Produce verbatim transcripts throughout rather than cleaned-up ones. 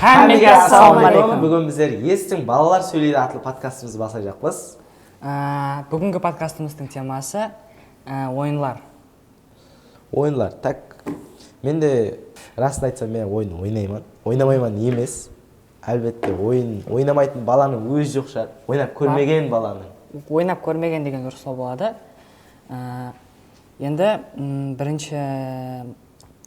Hámmege assalamu aleykum. Búgin bizler Esitiń, balalar sóyleydi atlı podkastımızdı baslayjaqpız. Á, búgingi podkastımızdıń teması, á, oyınlar. Oyınlar. Tak, men de, rasın aytsam, men oyın oynayman. Oynamayman emes. Álbette, oyın oynamaytın balanıń ózi joq shıǵar. Oynap kórmegen balanıń. Oynap kórmegen degen durıslaw boladı. Á, endi, m, birinshi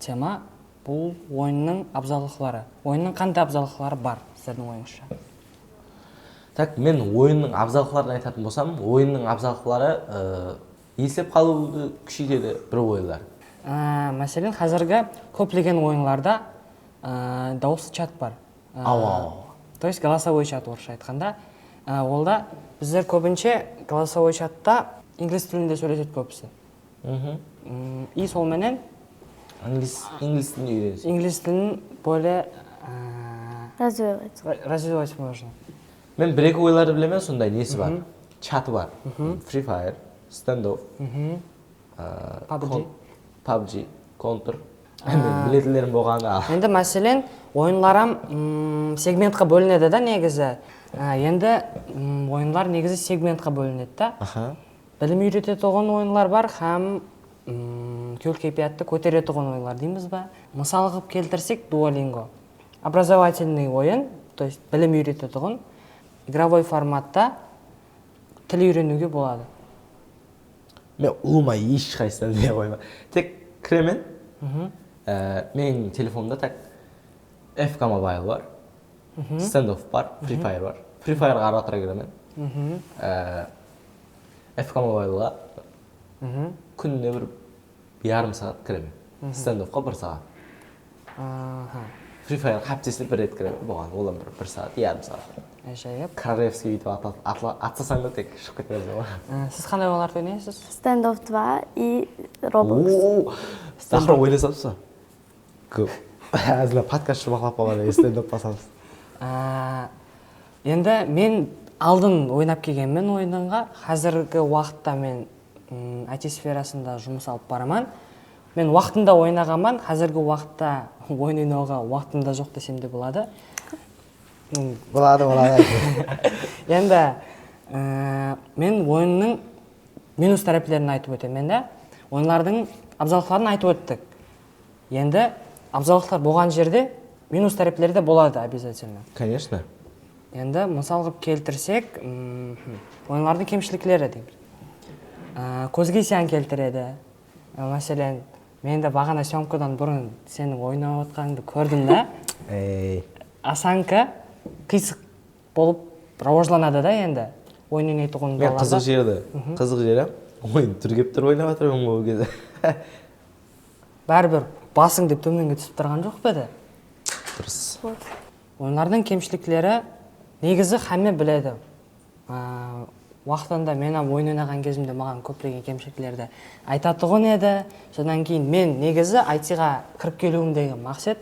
tema, bul oyınnıń abzallıqları. Oyınnıń qanday abzallıqları bar, sizlerdiń oyıńızsha? Tak, men oyınnıń abzallıqların aytatın bolsam, oyınnıń abzallıqları, ı, eslep qalıwdı kúsheytedi, bir oyınlar. Á, máselen, házirgi kóplegen oyınlarda, á, dawıslı chat bar. Á, Awa, awa. То есть голосовой chat, orıssha aytqanda. Á, ol da bizler kóbinshe голосовой chatta inglis tilinde sóylesedi kóbisi. Mhm. Mm, и sol menen Inglis, inglis tilin úyrenesiz. Inglis tilin более, á, Развивать. ra-, развивать можно. Men bir-eki oyınlardı bilemen, sonday nesi bar. Mhm. Chatı bar. Mhm. Free Fire, Standoff, Mhm. á, PUBG. Con-, PUBG, Counter. Á. Men biletinlerim bolǵanı al. Endi, máselen, oyınlar hám, mm, segmentqa bólinedi da negizi. Á, endi, mm, oyınlar negizi segmentqa bólinedi da. Aha. Bilim úyretetuǵın oyınlar bar hám, mm, kewil-keypiyattı kóteretuǵın oyınlar deymiz ba? Mısal qılıp keltirsek, Duolingo. Образовательный oyın, то есть bilim úyretetuǵın, игровой formatta til úyreniwge boladı. Men ulıwma hesh qaysısına bilmey qoyman. Tek kiremen. Mhm. Á, meniń telefonımda tak F K Mobile bar. Mhm. Standoff bar, Free Mhm. Fire bar. Free Fire-ǵa ara-tura kiremen. Mhm. Á, F K Mobile-ǵa Mhm. kúnine bir yarım saat kiremen. Mhm. Standoff-qa bir saat. Aha. Free Fire háptesine bir ret kiremen, bolǵan, ol hám bir, bir saat, yarım saat. Ájayıp. Королевский óytip atla-, atla-, atlasań da tek shıǵıp ketedi ǵoy. Á, siz qanday oyınlardı oynaysız? Standoff два и Roblox. Oo, Standoff. Daqırıp oynasamız ba? Kóp. Házir podkast juwmaqlap qalǵannan keyin standoff basamız. Á, endi men aldın oynap kelgenmen oyınǵa. Házirgi waqıtta men, mm, I T sferasında jumıs alıp baraman. Men waqtında oynaǵanman, házirgi waqıtta oyın oynawǵa waqtım da joq desem de boladı. Mm. Boladı, boladı. Endi, e, men oyınnıń minus táreplerin aytıp ótemen de. Oyınlardıń abzallıqların aytıp óttik. Endi abzallıqlar bolǵan jerde minus tárepleri de boladı обязательно. Конечно. Endi mısal qılıp keltirsek, mm, oyınlardıń kemshilikleri deymiz. Á, kózge zıyan keltiredi. Á, máselen, men de baǵana syomkadan burın seniń oynap atqanıńdı kórdim da. Ey. Osanka qıysıq bolıp rawajlanadı da endi. Oyın oynaytuǵın balalarda. Men qızıq jeri, Mhm. qızıq jeri, oyın túrgep turıp oynap atırman ǵoy ol gezde. Báribir basıń dep tómenge túsip turǵan joq pa edi? Durıs. Oyınlardıń kemshilikleri negizi hámme biledi. Á, waqtında men hám oyın oynaǵan gezimde maǵan kóplegen kemshiliklerdi aytatuǵın edi. Sonnan keyin men negizi I T-ǵa kirip keliwimdegi maqset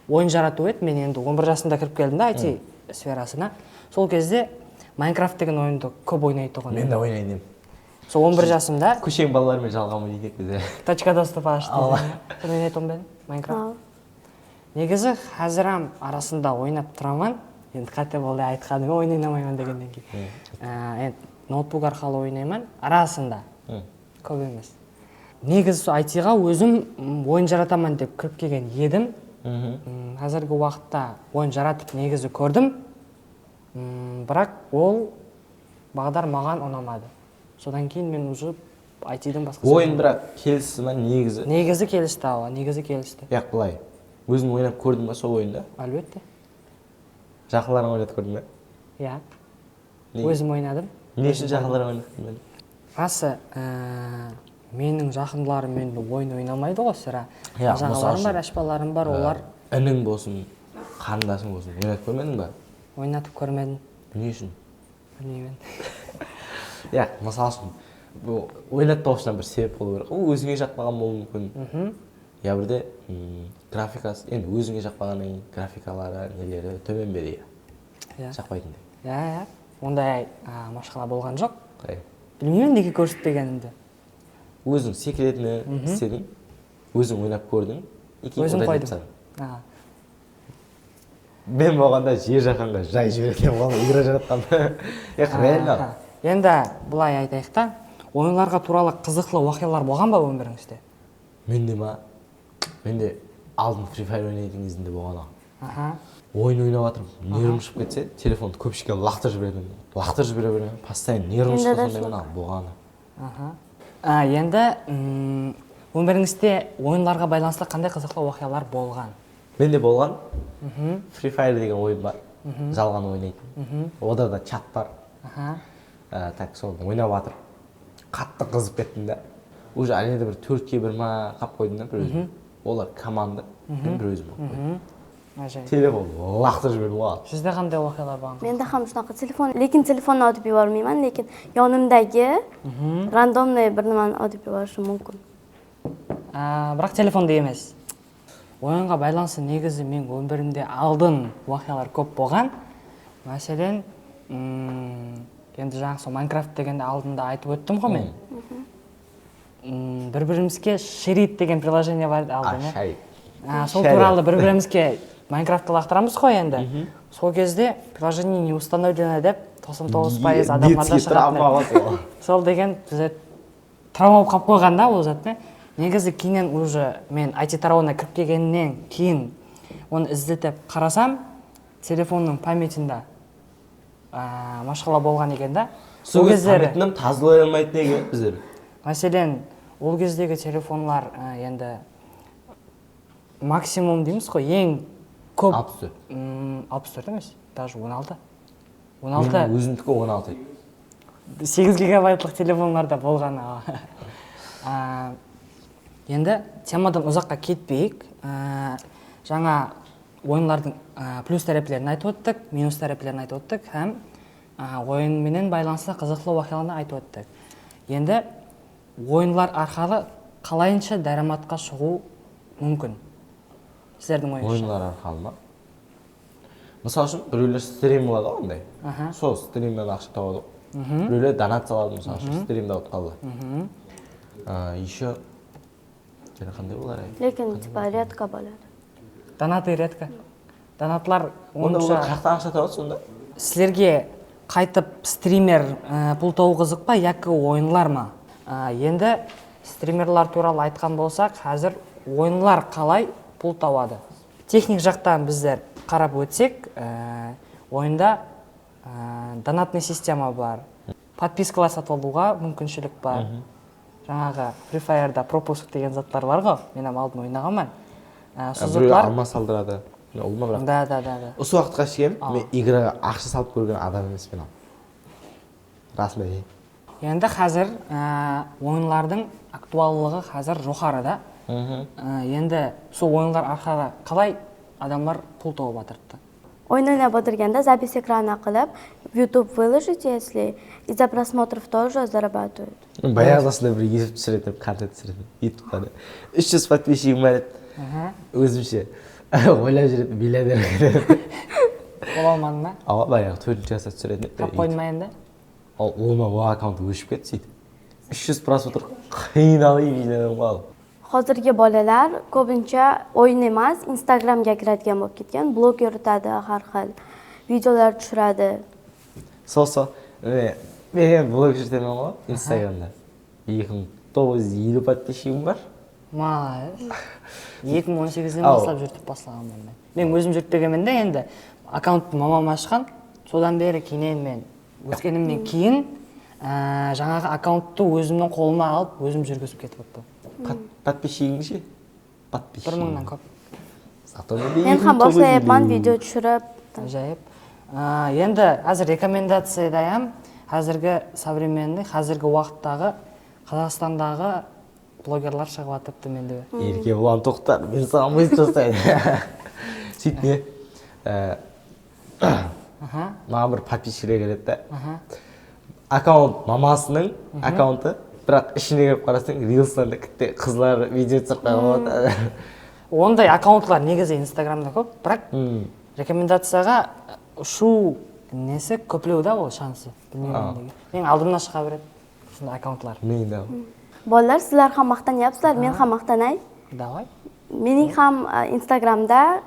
oyın jaratıw edi. Men endi on bir jasımda kirip keldim da I T Hmm. sferasına. Sol gezde Minecraft degen oyındı kóp oynaytuǵın Men de edim. oynayın edim. Sol on bir jasımda Kósheniń balaları menen jalǵan oynaydı edik bizler. Точка доступа ashtı. Awa. Sen oynaytuǵın ba ediń Minecraft? Awa. Negizi házir hám arasında oynap turaman. Endi qáte boldı aytqanıma, oyın oynamayman degennen keyin. Iya. Á, endi noutbuk arqalı oynayman arasında. Hı. Kóp emes. Negizi sol I T-ǵa ózim, m, oyın jarataman dep kirip kelgen edim. Mhm. M, házirgi waqıtta oyın jaratıp negizi kórdim. M, biraq ol baǵdar maǵan unamadı. Sodan keyin men уже I T-diń basqa Oyın, biraq, kelisti ma negizi? Negizi kelisti, awa, negizi kelisti. Yaq, bılay. Óziń oynap kórdiń ba sol oyındı? Álbette. Jaqınlarıńa oynatıp kórdiń be? Iya. Ne? Ózim oynadım. Ne ushın jaqınlarıńa oynatıp kórmediń? Rası, e, meniń jaqınlarım endi oyın oynamaydı ǵoy, sirá. Iya, mısal ushın. Aǵalarım bar, áshpalarım bar, e, olar. Iniń bolsın, qarındasıń bolsın, oynatıp kórmediń ba? Oynatıp kórmedim. Ne ushın? Bilmeymen. Ya, mısal ushın, bul oynatıp tapıwshıdan bir sebep bolıw kerek. Ol ózińe jaqpaǵan bolıwı múmkin. Mhm. Ya birde, mm, grafikası, endi ózińe jaqpaǵannan keyin grafikaları, neleri tómen be de, ya. Ya. Jaqpaytınday. Ya, ya. Onday, a, mashqala bolǵan joq. Qay? Bilmeymen, nege kórsetpegenimdi. Óziń sekretni Mhm. istediń, óziń oynap kórdiń, и keyin Ózim udalить qoydım. Etip tasladıń. A. Men bolǵanda jer jaqqanǵa jay jiberetuǵın bolǵan, igra jaratqan. Yaq, realno. Aha. Endi bılay aytayıq ta, oyınlarǵa tuwralı qızıqlı waqıyalar bolǵan ba ómirińizde? Mende ma? Mende aldın Free Fire oynaytın gezimde bolǵan aǵa. Aha. Oyın oynap atırıp, nervim shıǵıp ketse, telefondı kópshikke laqtırıp jiberetuǵın. Laqtırıp jibere beremen, постоянно nervim shıqsa, sonday menen bolǵanı. Aha. A, endi, mm, ómirińizde oyınlarǵa baylanıslı qanday qızıqlı waqıyalar bolǵan? Mende bolǵan Free Fire degen oyın bar. Jalǵan oynaytın. Oda da chat bar. Aha. A, tak, sol oynap atırıp, qattı qızıp kettim da. Уже áne de bir tórtke bir ma qap qoydım da bir ózim. Olar komanda, men bir ózim qap qoydım. Ájayıp. Telefon laqtırıp jiberdim ǵoy. Sizde qanday waqıyalar bolǵan? Mende hám shunaqa telefon, lekin telefonnı utıp yubormayman, lekin yonimdagi randomnıy bir nimani utıp yuborishim mumkin. A, biraq telefondı emes. Oyınǵa baylanıslı negizi men ómirimde aldın waqıyalar kóp bolǵan. Máselen, mm, endi jańa sol Minecraft degendi aldında aytıp óttim ǵoy men. Mm, bir-birimizge Sherit degen приложение bar edi aldın, ya? A, sol tuwralı bir-birimizge Minecrafttı laqtıramız ǵoy endi. Sol gezde приложение не установлено dep toqsan toǵız payız adamlarda shıǵatın edi. Sol degen bizler travma bolıp qalıp qoyǵan da ol zat, ne? Negizi keyninen уже men I T tarawına kirip kelgennen keyin onı izletip qarasam, telefonnıń pametinde, a, mashqala bolǵan eken da. Sol gezleri pametini tazalay almaydı nege bizler? Máselen, ol gezdegi telefonlar, a, endi maksimum deymiz ǵoy, eń kóp. Alpıs tórt. Mm, alpıs tórt emes, даже on altı. On altı. Meniń ózimdiki on altı edi. Segiz gigabaytlıq telefonlarda bolǵan. A, endi temadan uzaqqa ketpeyik. A, jańa oyınlardıń, a, plyus táreplerin aytıp óttik, minus táreplerin aytıp óttik hám, a, oyın menen baylanıslı qızıqlı waqıyalardı aytıp óttik. Endi oyınlar arqalı qalayınsha dáramatqa shıǵıw múmkin? Sizlerdiń oyıńızsha. Oyınlar arqalı ma? Mısal ushın, birewler strim qıladı ǵoy onday. Aha. Sol strimnen aqsha tabadı ǵoy. Birewler donat saladı, mısal ushın, strimde utqanlar. A, ещё yana qanday bolar edi? Lekin, типа, редко boladı. Donatı редко. Donatlar onda olar qayaqtan aqsha tabadı sonda? Sizlerge qaytıp strimer, e, pul tabıw qızıq pa, yaki oyınlar ma? E, endi strimerlar tuwralı aytqan bolsaq, házir oyınlar qalay pul tabadı? Texnik jaqtan bizler qarap ótsek, e, oyında, e, donatnıy sistema bar, podpiskalar satıp alıwǵa múmkinshilik bar. Jańaǵı Free Fireda propusk degen zatlar bar ǵoy, men hám aldın oynaǵanman. E, suzıqlar alma saldıradı. Mine, ul ma biraq? Da, da, da, da. Usı waqıtqa shekem men igraǵa aqsha salıp kórgen adam emespen al. Rasında. Endi házir, e, oyınlardıń aktuallıǵı házir joqarıda. E, endi usı oyınlar arqalı qalay adamlar pul tawıp atırıptı? Oyun oynap otırganda zapis ekrana qılıp, YouTube выложить, если из-за просмотров тоже зарабатывают. Bayaǵıda sonday bir YouTube túsiretin, kontent túsiretin, YouTubeqa da. Úsh júz podpischigim bar edi. Ózimshe oylap júretin, millioner edi. Bola almadıń ba? Awa, bayaǵı tórtinshi klassta túsiretin. Tap qoydıń ba endi? Al, onnan o akkaunt óship ketti, sóytip. Úsh júz prosmotr qıynalıp jıynadım ǵoy. Hozirgi bolalar ko'pincha o'yin emas, Instagramga kiradigan bo'lib ketgan, blog yuritadi, har xil videolar tushiradi. Sol, sol. Mine, men ham blog yuritaman ǵoy, Instagramda. Eki mıń toǵız júz eliw podpischigim bar. Молодец. Eki mıń on segizden baslap júritip baslaǵanman men. Men ózim júritpegenmen de endi. Akkaunttı mamam ashqan. Sodan beri keyin men óskenimnen keyin, á, jańaǵı akkaunttı ózimniń qolıma alıp, ózim júrgizip ketip atırman. Pod-, podpischiging neshe? Podpischiging. Bir mıńnan kóp. Zato men de Men ham eki mıń toǵız júz eliw. Boslayapman video tushirip. Ájayıp. Á, endi házir rekomendaciyada ham házirgi современный, házirgi waqıttaǵı Qazaqstandaǵı blogerlar shıǵıp atırıptı mende. Erkebulantı toqta, men saǵan buyırt jasayın. Sóyt ne? Á, maǵan bir podpischikler keledi de. Akkaunt mamasınıń akkauntı, biraq ishine kirip qarasań, rilslarda kitte qızlar video túsirip qoyǵan boladı. Onday akkauntlar negizi Instagramda kóp, biraq rekomendaciyaǵa ushıw nesi kóplew da ol shansı. Bilmeymen nege. Meniń aldımnan shıǵa beredi usınday akkauntlar. Meniń de. Bolalar, sizlar ham maqtanyapsizlar, men ham maqtanay. Davay. Meniń hám, e, Instagramda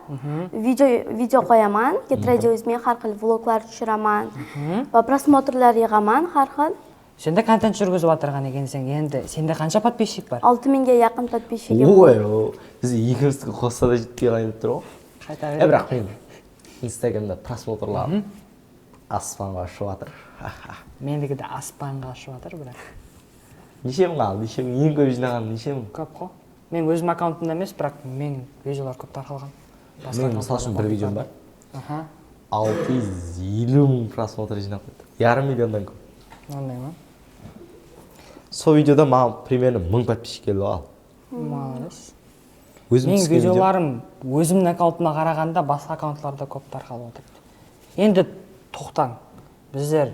video, video qoyaman, get ready with me, hár xil vloglar túshiremen. Va prosmotrlar yıǵaman hár xil. Sende kontent júrgizip atırǵan ekenseń, endi sende qansha podpischik bar? Altı mingge yaqın podpischigim. Oy, o, biz ekewimizdikiń qossa da jetpey qalayın dep tur ǵoy. Qayta E, biraq men Instagramda prosmotrlar aspanǵa ushıp atır. Meniki de aspanǵa ushıp atır, biraq. Neshe mıń al, neshe mıń, eń kóp jıynaǵanı neshe mıń? Kóp ǵo. Men ózim akkauntımda emes, biraq meniń videolar kóp tarqalǵan. Men, mısal ushın, bir videom bar. Aha. Altı júz eliw mıń prosmotr jıynap qoydı. Yarım millionnan kóp. Onday ma? Sol videoda maǵan primerno mıń podpischik keldi al. Молодец. Ózim Meniń túsken video. Videolarım ózimniń akkauntıma qaraǵanda basqa akkauntlarda kóp tarqalıp atır. Endi toqtań. Bizler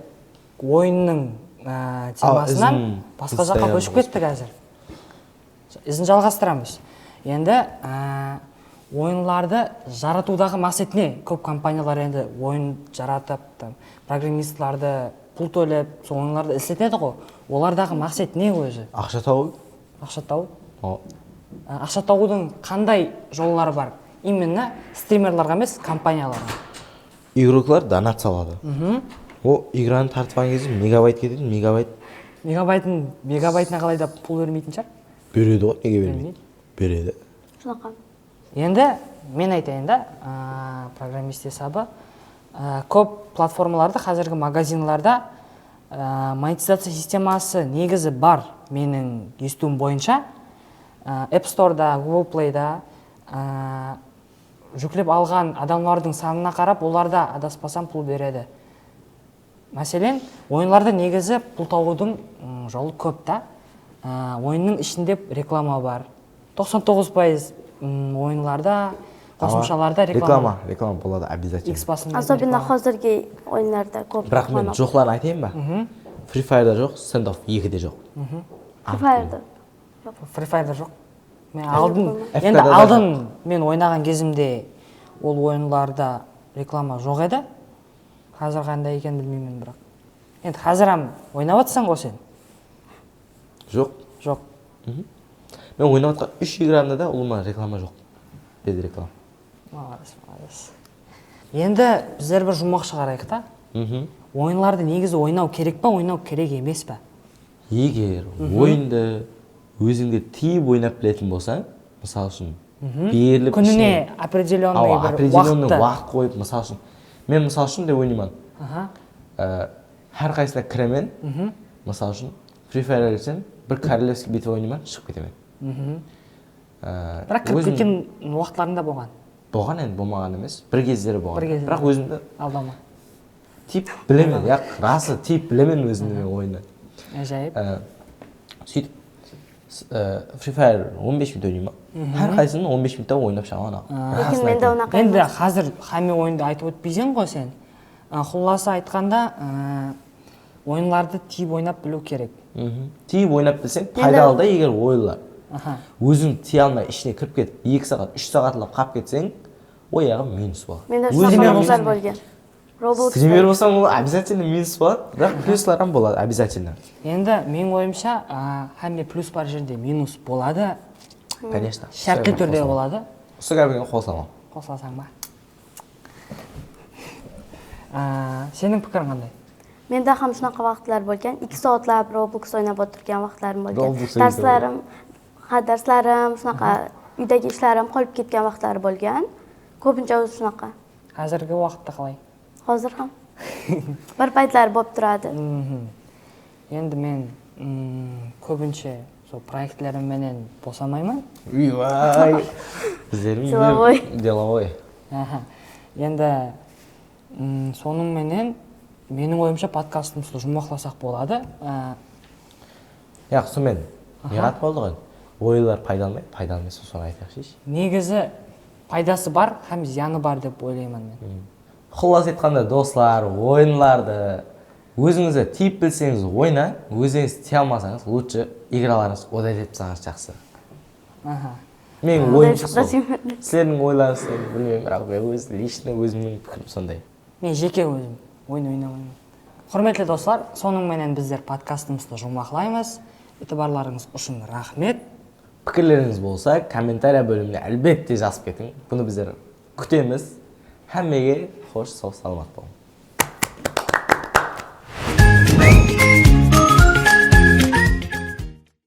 oyınnıń, á, temasınan izin basqa jaqqa Instagramda kóship kettik házir. Izin jalǵastıramız. Endi, á, oyınlardı jaratıwdaǵı maqset ne? Kóp kompaniyalar endi oyın jaratıp, tam, programmistlardı pul tólep, sol oyınlardı isletedi ǵo. Olardaǵı maqset ne ózi? Aqsha tawıw. Aqsha tawıw? O. Á, aqsha tabıwdıń qanday jolları bar? Именно strimerlarǵa emes, kompaniyalarǵa. Igroklar donat saladı. O igranı tartıp alǵan gezde megabayt ketedi, megabayt. Megabaytın, megabaytına qalay da pul bermeytin shıǵar? Beredi ǵoy, nege bermeydi? Beredi. Shunaqa. Endi men aytayın da, a, programmist esabı, a, kóp platformalarda, házirgi magazinlarda, a, monetizaciya sisteması negizi bar, meniń esitiwim boyınsha. A, App Storeda, Google Playda, a, júklep alǵan adamlardıń sanına qarap, olarda, adaspasam, pul beredi. Máselen, oyınlarda negizi pul tabıwdıń, ım, jolı kóp ta. A, oyınnıń ishinde reklama bar. Toqsan toǵız payız, ım, oyınlarda, qosımshalarda reklama. Reklama, reklama boladı, обязательно. X basında Особенно reklama. Házirgi oyınlarda kóp. Biraq men joqların aytayın ba? Free Fire-da joq, Standoff ekide joq. Free Fire-da. Free Fire-da joq. Men aldın, F K-da endi da aldın men oynaǵan gezimde ol oyınlarda reklama joq edi. Házir qanday ekenin bilmeymen, biraq. Endi házir hám oynap atsań ǵo sen. Joq. Joq. Men oynap atqan úsh igramda da ulıwma reklama joq. Dedi reklama. Молодец, молодец. Endi bizler bir juwmaq shıǵarayıq ta. Oyınlardı negizi oynaw kerek pa, oynaw kerek emes pa? Eger oyındı ózińde tiyip oynap biletin bolsań, mısal ushın, berilip Kúnine определённый awa, bir определённый waqıttı. Waqıt qoyıp, mısal ushın, men mısal ushın dep oynayman. Aha. Á, hár qaysısına kiremen, mısal ushın, Free Fire kirsem, bir Королевская битва oynayman, shıǵıp ketemen. Á, Biraq kirip ózim- ketken waqıtlarında bolǵan. Bolǵan endi, bolmaǵan emes. Bir gezleri bolǵan. Bir gezleri. Biraq ózimdi Aldama. tiyip bilemen, ya, rası tiyip bilemen ózimdi men oyınnan. Ájayıp. Á, sóytip, s- á, Free Fire on bes minut oynayman. Hár qaysısın on bes minutta oynap shıǵaman. Lekin mende unaqa Endi emes. Házir hámme oyındı aytıp ótpeyseń ǵoy sen. Á, qullası aytqanda, á, oyınlardı tiyip oynap biliw kerek. Tiyip oynap bilseń, paydalı da, eger oyınlar. Aha. Óziń tiye almay ishine kirip ketip, eki saat, úsh saatlap qalıp ketseń, o jaǵı minus boladı. Mende Ózińe shunaqa minus. Bolǵan. Roblox. Streamer bolsań, ol обязательно minus boladı, biraq pluslar hám boladı, обязательно. Endi meniń oyımsha, á, hámme plus bar jerde minus boladı. Конечно. Shártli túrde boladı. Usı gápinge qosılaman. Qosılasań ba? Á, seniń pikiriń qanday? Mende hám shunaqa waqıtlar bolǵan. Eki soatlap Roblox oynap otırǵan waqıtlarım bolǵan. Roblox oynap Darslarım, ha, darslarım, shunaqa úydegi ishlarim qolıp ketken waqıtları bolǵan. Kóbinshe ózi shunaqa. Házirgi waqıtta qalay? Hozir ham. Bir paytlar bolıp turadı. Endi men, mm, kóbinshe sol proektlerim menen bosamayman. Uy-vay. Bizlerdiń Delovoy. Delovoy. Aha. Endi, mm, sonıń menen meniń oyımsha podkastımızdı juwmaqlasaq boladı. Á, Yaq, sonımen ne qat boldı ǵoy? Oyınlar paydalı ma, paydalı emes, sonı aytayıqshı. Negizi paydası bar hám zıyanı bar dep oylayman men. Qullası aytqanda, doslar, oyınlardı ózińizge tiyip bilseńiz oynań, ózińiz tiye almasańız, лучше igralarıńız удалить etip taslasańız jaqsı. Aha. Meniń Удалить oyımsha sol. Taslayman. Sizlerdiń oylarıńızdı bilmeymen, biraq men óz личный ózimniń pikirim sonday. Men jeke ózim oyın oynamayman. Húrmetli doslar, sonıń menen bizler podkastımızdı juwmaqlaymız. Itibarlarıńız ushın raxmet. Pikirlerińiz bolsa, kommentariya bólimine, álbette, jazıp ketiń. Bunı bizler kútemiz. Hámmege xosh, saw-salamat bolıń.